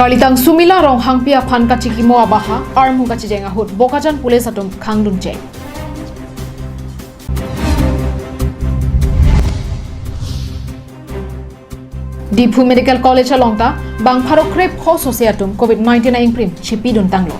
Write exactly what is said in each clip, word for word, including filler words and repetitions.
Karlitang Sumila Ronghangpi aphan kachikimo abaha, armu kachijeng ahut Bokajan Police atum khangdun cheng. Diphu Medical College along ta bang pharo krepho sose atum covid nineteen a-ingprim chipidun tanglo.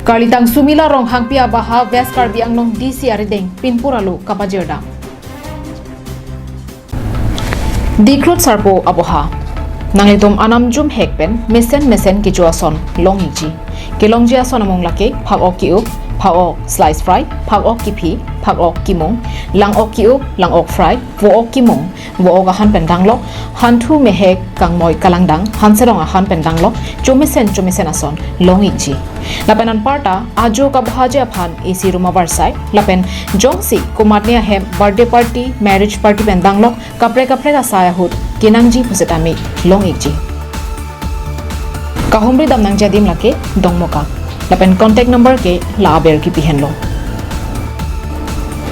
Karlitang Sumila Ronghangpi abaha West Karbi Anglong D C arideng pinpur alo kapajirdam. Diklut sarpo aboha. Nanglitum anam jum hek pen mesen mesen kecho ason long-ikji. Kelongji ason among lake phak-ok ki-up, phak-ok slice fry, phak-ok kiphi, phak-ok kimung, lang-ok ki-up, lang-ok fry, vo-ok kimung, vo-ok ahan pen danglok, hanthu mehek kangmoi kalangdang, hanserong ahan pen danglok, chomesen chomesen ason long-ikji. Lapen anparta ajo kabahaji aphan A C room avarsai, lapen jongsi komatne ahem birthday party, marriage party pen danglok, kaprek kaprek asai ahut kenangji pusitame long-ikji. Kahumri dam nangji adim lake Dongmukak. Lapen contact number ke la aber kipi henlo.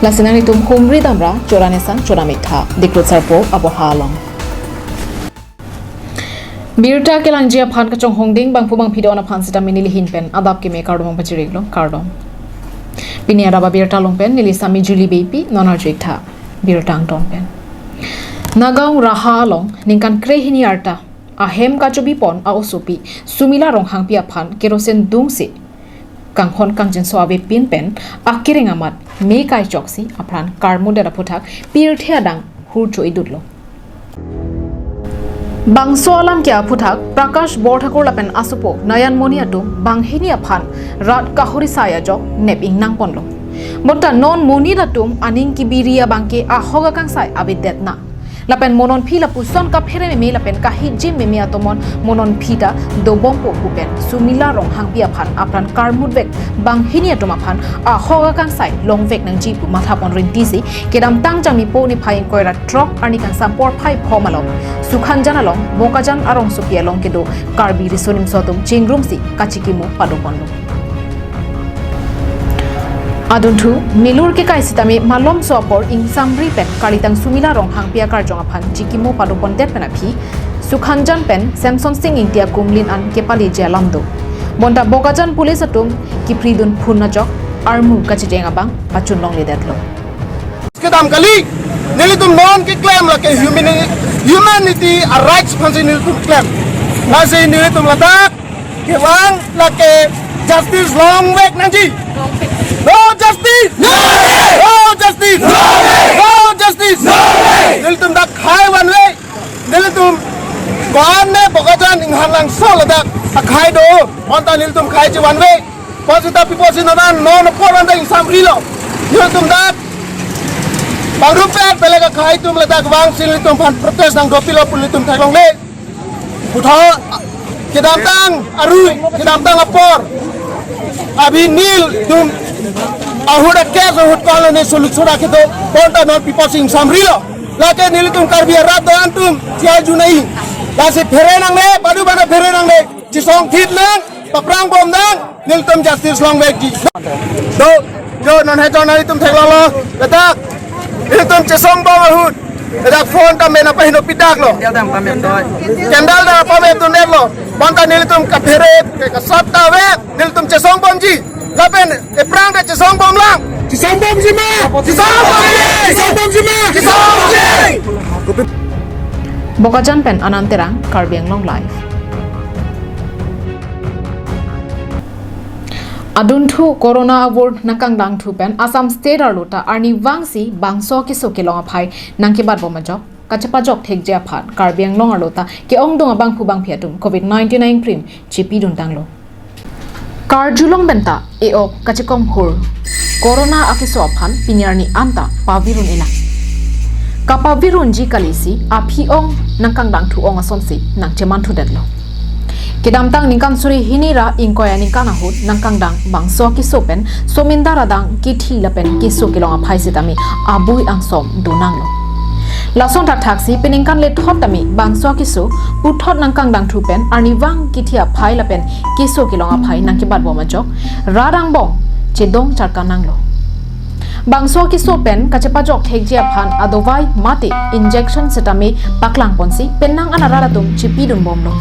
Lasi nanglitum humri damra chorane sang chora mitha, Diklut sarpo aboha along. Birta kelangji aphan kachonghongding bangphu bangphi do-an aphan sitame neli ahin pen adap keme kardom pachiriklo, kardom. Pini adap abirta along pen neli Sami Julie Beypi non arju-ik tha. Birta angton pen. Nagaon Raha along ningkan krehini arta ahem kachobipon a-osopi Sumila Ronghangpi aphan kerosene dungsi kanghon kangjinso avepin pen akereng amat me kaichoksi apran karmudet aphuthak pirthe adang hur cho-idutlo. Bangso alam ke aphuthak Prakash Borthakur lapen asopo Nayan Moni atum banghini aphan rat kahuri sai ajok nep-ing nangponlo. Bonta non monit atum aning kibiri abangke ahok akangsai avedetna. Lapen mo non phi lapuson kaphere meme lapen kahijim meme atomon mo non phi ta dobompo pu pen Sumila Ronghangpi aphan apran karmutvek banghini atum aphan ahok akangsai longvek nangji pu mathapon rintisi kedamtang Jangmipo niphai ingkoi ra throk arni kangsam porphai pho malom Sukhanjan along Bokajan arongsopi along kedo Karbi riso nimso atum chingrumsi kachikimo padoponlo. Adunthu, milur kekai sitame malomso apor ingsamri pen Karlitang Sumila Ronghangpi akarjong aphan chikimo padopondet pen aphi, Sukhanjan pen Samson Sing Ingti akumlin an kepaleji alam do. Bonta Bokajan Police atum kipridun phun ajok armu kachijeng abang pachun longledetlo. Kedam kali, nelitum non keklem lake humani-, humanity a rights aphansi nelitum klem. Lasi nelitum ladak kevang lake justice longvek nangji. No justice! No way! No justice! No way! No justice! No way! Nelitum dak khei one way. Nelitum ko-an ne Bokajan Ingharlangso ladak akhei do. Bonta nelitum kheiji one way. Posita pipo si nonan non apor anta ingsamrilo. Nelitum dak pangrupet pelek akhei atum ladak vangsi nelitum aphan protest nangdopilo pu nelitum theklongle. Puthot kedamtang arui, kedamtang apor. Abhi nelitum ahut akes ahut koloni suluk sura kedo. Bonta non pipo si ingsamrilo. Lake nelitum Karbi arat do-an atum sia junai. Lasi phere nangne, badu bana phere nangne. Chisong thit nang, paphrang bom nang, nelitum justice longvekji. Do, jo, non he jo nelitum theklonglo, ladak, nelitum chesong bom ahut, ladak phone ta mena pahino pidaklo. Candle ta pame tundetlo, bonta nelitum kaphere, ke kasat ta ve, nelitum chesong bomji, lapen ephrang ta chesong bom lang. Chesong bomji ma! Chesong bomji! Chesong bomji ma! Chesong bomji! Bokajan pen Anand Terang, Karbi Anglong Live. Adunthu corona avur nangkangdangthu pen Assam State arlo ta arnivangsi bangso keso kelong aphai nangkebat bom ajok kachepajok thekji aphan Karbi Anglong arlo ta ke-ongdung abangphu bangphi atum covid nineteen a-ingprim chipidun tanglo. Karjulong pen ta e-ok kachekom hur corona akeso aphan pini arni anta pavirun-elang. Kapavirunji kalisi aphi-ong nangkangdangthu-ong asonsi nangchemanthudetlo. Kedamtang ningkan suri hini ra ingkoi aningkan ahut nangkangdang bangso akeso pen somindar adang kithi lapen keso kelong aphai sitame abui angsom donanglo. Lason thakthaksi peningkan lethot tame bangso akeso puthot nangkangdangthu pen arnivang kithi aphai lapen keso kelong aphai nangkebat bom ajok rat angbong chedong charkan nanglo. Bangso akeso pen kachepajok thekji aphan adovai mate injection setame paklangponsi penang an arat atum chipidunbomlo.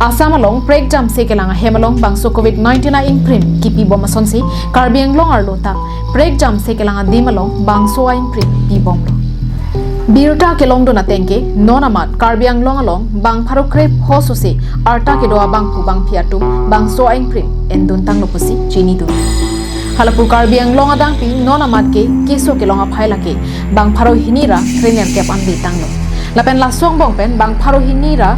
Assam along prekjamse kelang ahem along bangso covid nineteen a-ingprim kipibom asonsi Karbi Anglong arlo ta prekjamse kelang adim along bangso a-ingprim pibomlo. Birta kelongdun atengke non amat Karbi Anglong along bang pharo krepho sose arta kedo abangphu bangphi atum bangso a-ingprim enduntanglo pusi chinidun. Halapu Karbi Anglong adangpi non amat ke keso kelong aphai lake bang pharo hini ra krenerkep an detanglo. Lapen laso angbong pen bang pharo hini ra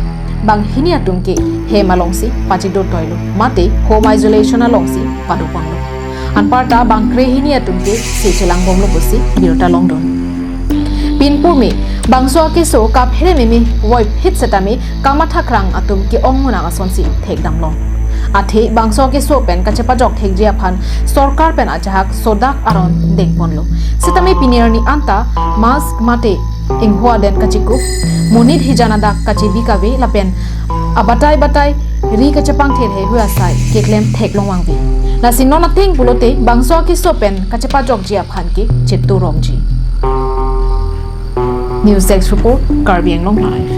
bang hini atum ke hem alongsi pachidotoilo mate home isolation alongsi padoponlo. Anparta bang krehini atum ke se chelangbomlo pusi birta longdun. Pinpur me bangso akeso kaphere meme voiphit setame kamathakrang atum ke-ong munak asonsi thekdamlong. Athe bangso akeso pen kachepajok thekji aphan sorkar pen ajahak sodak aron dengponlo. Setame pini arni anta mask mate ingho aden kachekup, monit hijan adak kachebi kave lapen abatai batai ri kachepangthe he hu asai keklem theklong vangve. Lasi non ateng pulote bangso akeso pen kachepajokji aphan ke cheturokji. News Desk Report, Karbi Anglong Live.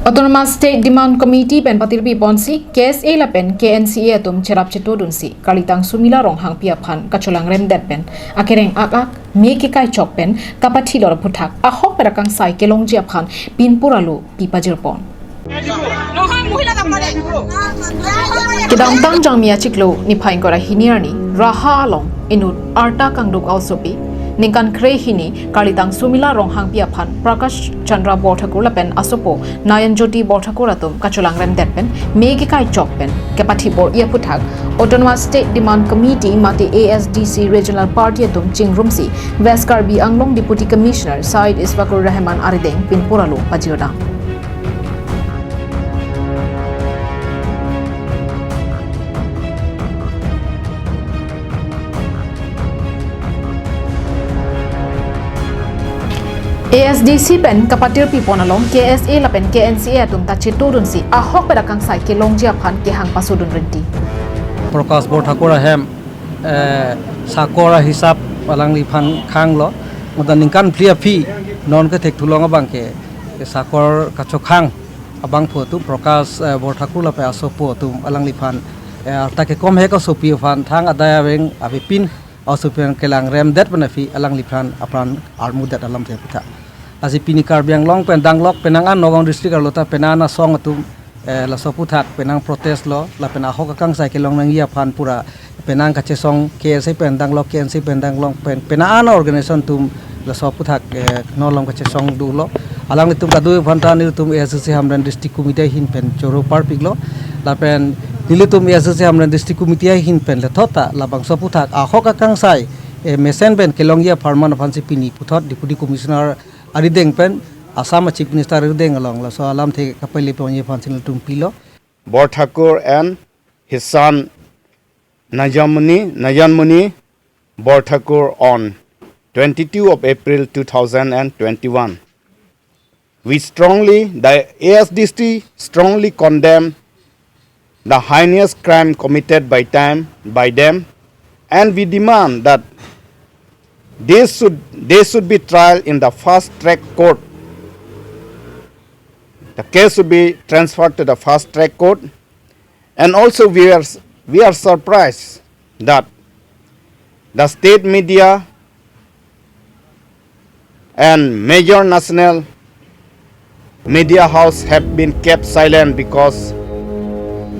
Autonomous State Demand Committee pen patirpiponsi K S A lapen K N C A atum cherap chetodunsi Karlitang Sumila Ronghangpi aphan kacholangremdet pen akereng ak-ak me kekai chok pen kapathilor aphuthak ahokpet akangsai kelongji aphan pinpur alo pipajirpon. Kedamtang Jangmi achiklo niphai ingkoi ra hini arni Raha along inut arta kangduk a-osopi ningkan krehini Karlitang Sumila Ronghangpi aphan Prakash Chandra Borthakur lapen asopo Nayan Jyoti Borthakur atum kacholangremdet pen me kekai chok pen kepathi bor-i aphuthak Autonomous State Demand Committee mate A S D C Regional Party atum chingrumsi West Karbi Anglong Deputy Commissioner Syed Isfaqur Rahman arideng pinpur alo pajirdam. A S D C pen kapatirpipon along K S A lapen K N C A atum ta chetodunsi ahokpet akangsai kelongji aphan kehang pasodun rinti. Prakash Borthakur ahem, eh, sakor ahisap alangliphan khanglo, muda ningkan phli aphi non ke thekthulong abang ke, ke sakor kachokhang abangphu atum Prakash, eh, Borthakur lapen asopo atum alangliphan, eh, arta kekom hek asopi aphan thang adai aveng avepin asopi aphan kelangremdet pen aphi alangliphan apran armudet alamthe aphuthak. Lasi pini Karbi Anglong pen danglok penang an Nagaon district arlo ta penang an asong atum, eh, laso aphuthak penang protest lo lapen ahok akangsai kelong nangji aphan pura penang kachesong K S A pen danglok, K N C A pen danglok pen penang an organization atum laso aphuthak, eh, non along kachesong dolo. Alanglitum kadokave aphan ta nelitum A S D C Hamren District Committee ahin pen choro parpiklo. Lapen nelitum A S D C Hamren District Committee ahin pen lethot ta labangso aphuthak ahok akangsai, eh, mesen pen kelongji apharman aphansi pini puthot Deputy Commissioner arideng pen Assam Chief Minister arideng along laso alamthe kapale ponji aphansi nelitum pilo. Borthakur and his son Najamuni, Najanmuni Borthakur on twenty-two of April two thousand and twenty-one. We strongly, the A S D C strongly condemn the heinous crime committed by time, by them, and we demand that this should, they should be trial in the fast track court. The case should be transferred to the fast track court. And also we are, we are surprised that the state media and major national media house have been kept silent because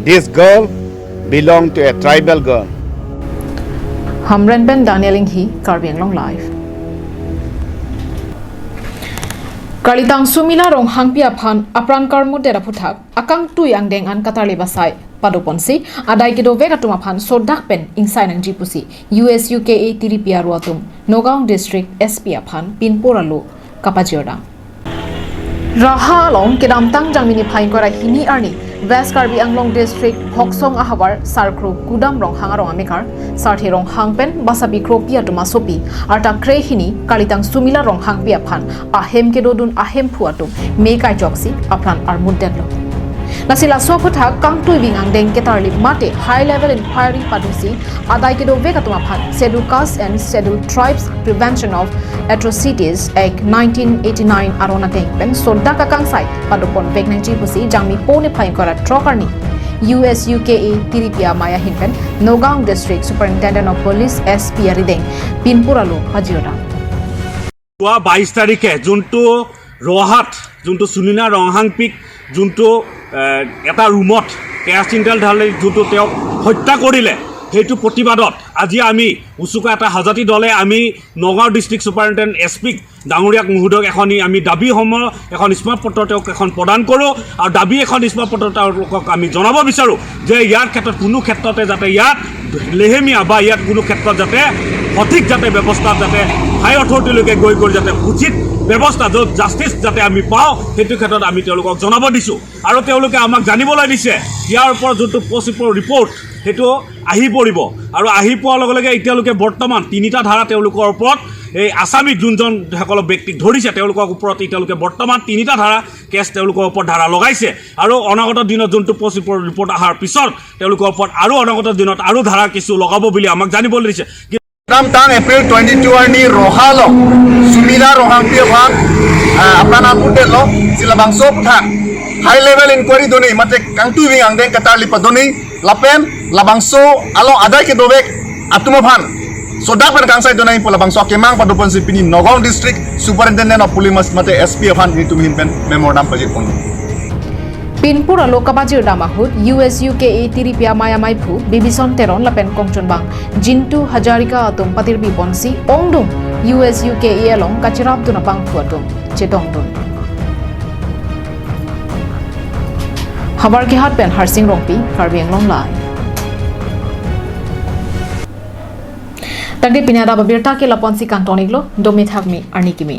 this girl belonged to a tribal girl. Hamren pen Daniel Inghi, Karbi Anglong Live. Karlitang Sumila Ronghangpi aphan apran karmudet aphuthak akangtui angdeng an katarlip asai padoponsi adai kedovek atum aphan sodak pen ingsai nangji pusi U S U K A tiripi aro atum Nagaon District S P aphan pinpur alo kapajirdam. Raha along kedamtang Jangmi niphai ingkoi ra hini arni West Karbi Anglong District Bhoksong ahavar Sarkro Kudam Ronghang arong amekar Sarthe Ronghang pen basapi kropi atum asopi arta krehini Karlitang Sumila Ronghangpi aphan ahem kedodun ahemphu atum me kaichoksi apran armudetlo. Lasi laso aphuthak kangtui ving angdeng ketarlip mate high level inquiry padusi adai kedovek atum aphan Scheduled Caste and Scheduled Tribes Prevention of Atrocities Act nineteen eighty-nine aron ateng pen sodak akangsai padopon vek nangji pusi Jangmi po niphai ingkoi ra throk arni U S U K A tiripi amei ahin pen Nagaon District Superintendent of Police, S P, arideng pinpur alo pajir dam. যোৱা বাইছ তাৰিখে যোনটো ৰহাত যোনটো সুনীনা ৰংহাংপীক যোনটো এ, এটা ৰুমত কেৰাচিন তেল ঢালি যোনটো তেওঁক হত্যা কৰিলে, সেইটো প্ৰতিবাদত আজি আমি উচুকা এটা হাজাতি দলে আমি নগাঁও ডিষ্ট্ৰিক্ট ছুপাৰিণ্টেণ্ডেণ্ট এছ পিক ডাঙৰীয়াক মহোদয়ক এখন আমি দাবী সম এখন স্মাৰক পত্ৰ তেওঁক এখন প্ৰদান কৰোঁ আৰু দাবী এখন স্মাৰক পত্ৰ তেওঁলোকক আমি জনাব বিচাৰোঁ যে ইয়াৰ ক্ষেত্ৰত কোনো ক্ষেত্ৰতে যাতে ইয়াত লেহেমীয়া বা ইয়াত কোনো ক্ষেত্ৰত যাতে সঠিক যাতে ব্যৱস্থা যাতে হাই অথৰিটিলৈকে গৈ গৈ যাতে উচিত ব্যৱস্থা য'ত জাষ্টিচ যাতে আমি পাওঁ, সেইটো ক্ষেত্ৰত আমি তেওঁলোকক জনাব দিছোঁ। আৰু তেওঁলোকে আমাক জানিবলৈ দিছে ইয়াৰ ওপৰত যোনটো পচিপৰ ৰিপৰ্ট সেইটো আহি পৰিব আৰু আহি পোৱাৰ লগে লগে এতিয়ালৈকে বৰ্তমান তিনিটা ধাৰা তেওঁলোকৰ ওপৰত এই আছামী যোনজনসকলক ব্যক্তিক ধৰিছে তেওঁলোকৰ ওপৰত এতিয়ালৈকে বৰ্তমান তিনিটা ধাৰা কেছ তেওঁলোকৰ ওপৰত ধাৰা লগাইছে আৰু অনাগত দিনত যোনটো পচিপৰ ৰিপৰ্ট অহাৰ পিছত তেওঁলোকৰ ওপৰত আৰু অনাগত দিনত আৰু ধাৰা কিছু লগাব বুলি আমাক জানিবলৈ দিছে। Tangtang April twenty-two arni Roha along Sumina Ronghangpi aphan, ah, apran apun detlo, si labangso aphuthak high level inquiry done mate kangtui ving angdeng ketarlip padone lapen labangso along adai kedovek atum aphan sodak pen kangsai done pu labangso akemang padoponsi pini Nagaon District Superintendent of Police mate S P aphan nelitum ahin pen memorandum pajir pon. Pinpur alo kapajir dam ahut U S U K A tiripi amei ameiphu Bibison Teron lapen kongchunbang Jintu Hazarika atum patirpi ponsi ongdung U S U K A along kachirapdun abangphu atum chetongdun. Havarkehat pen Harsing Rongpi, Karbi Anglong Live. Tangte pini adap abirta ke lapu-ansi kangton-iklo, dome thakmi arni kimi.